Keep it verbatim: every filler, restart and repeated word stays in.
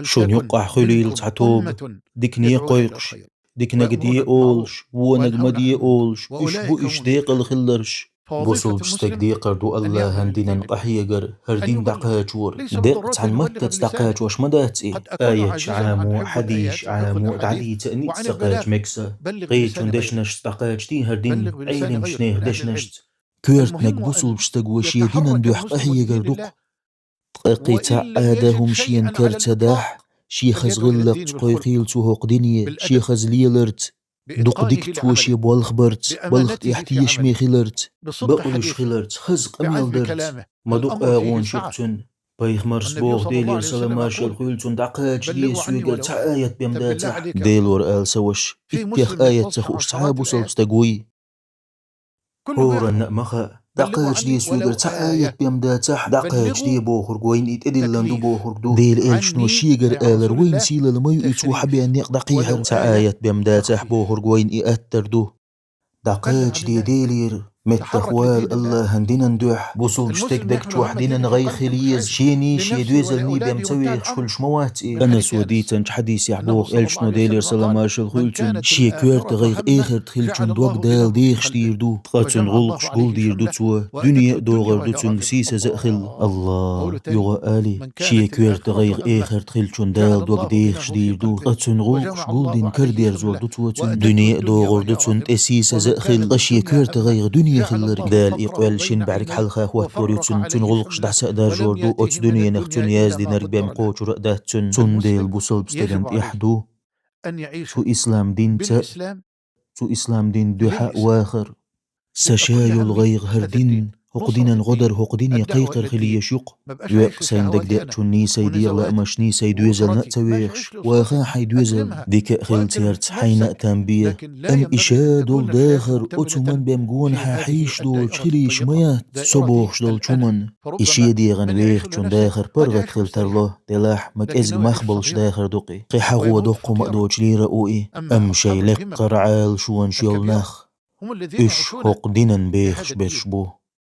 Шун юкъахь хуьлийла цхьа тоба, дикане кхойкхуш, диканиг де олуш, вониг ма де олуш, уьш бу уьш декъала хилларш. Бусалба стаг декхар ду Аллахьан динан къахьегар, хӀара дин дӀакхачор. Деккъа цхьана маттаца дӀакхачош ма дац и. Аяташ Ӏамо, хьадисаш Ӏамо, дӀадийца а ницкъ ца кхача мега сан. Кхечун дешнашца дӀакхача дий хӀара дин, Ӏелимчу нехан дешнашца. Коьртаниг бусалба стаг ву шен динан дуьхьа къахьегар ду-кх. Ткъа кхин цхьа а адам хӀума шена кара ца дахь, шен хаза гӀиллакхца кхойкхийла цо хӀокху дине, шен хаза леларца, дукха дика цо шен болх барца, балха тӀехь тешаме хиларца, бакъ луьйш хиларца, хаза къамел дарца. Ма дукха агӀонаш ю-кх цуьнан. Пайхамарс боху, Делера салам-маршалла хуьлда цунна, дӀакхача де соьгара цхьа аят бен дацахь. Делора ала сан ваша, иттех аят ца хууш цхьа а бусалба стаг вуй. ХӀоранна а ма хаьа, дӀакхача де соьгара цхьа аят бен дацахь, дӀакхача де бохург вайна и тӀедиллина ду бохург ду. Делан элчано шегара алар вайна сийлалла ма ю и цо хьабеана некъ дӀакхехьар. Цхьа аят бен дацахь бохург вайна и аттар ду. ДӀакхача де Делера, меттах вала Аллахьан динан дуьхьа. Бусалба стеган даг чохь динан гӀайгӀа хила еза, шений, шен доьзалний бен ца вехаш хуьлуш ма вац и. Анаса дийцинчу хьадисехь боху элчано, Делера салам-маршалла хуьлда цунна, шен коьрта гӀайгӀа эхарта хиллачун дог Дала дехаш дийр ду, ткъа цуьнан гӀуллакхаш гулдийр ду цо, дуьне а догӀур ду цуьнга сийсаза а хилла. Аллах, юха а али, шен коьрта гӀайгӀа эхарта хиллачун Дала дог дехаш дийр ду, ткъа цуьнан гӀуллакхаш гулдина карадерзор ду цо цуьнан. Дуьне а догӀур ду цунна тӀе сийсаза а хилла, ткъа шен коьрта гӀайгӀа дуьне хиларг. Дала и къоьлла шина бӀаьрг хьалха хӀоттор ю цуьнан, цуьнан гӀуллакхаш дӀаса а даржор ду, оцу дуьненах цуьнан яздинарг бен кхочур а дац цуьнан. Цундела бусалба стеган тӀехь ду цу ислам динца а, цу ислам динна дуьхьа а вахар. Сан ша йолу гӀайгӀа хӀара дин, хӀокху динан гӀо дар хӀокху дине кхайкхар хила езаш ю-кх. Веккъа сайн дагадеъчунний, сайн дегӀан лаамашний, сайн доьзална а ца вехаш, ваха хьайн доьзал, дика а хила церца хьайна а там бе. Амма и ша долу дахар оцу хӀуманна бен гонахьа хьийзаш долчу хила йиш ма яц, со бохуш долчу хӀуманна. И шен дегӀан вехачун дахар паргӀат хила тарло, делахь ма кӀезиг мах болуш дахар ду-кх и. Кхин хьагӀо доккха хӀума а доцуш лийр а ву и, амма шайн лекхара Ӏалашонаш йолу нах, уьш хӀокху динан бехаш берш бу.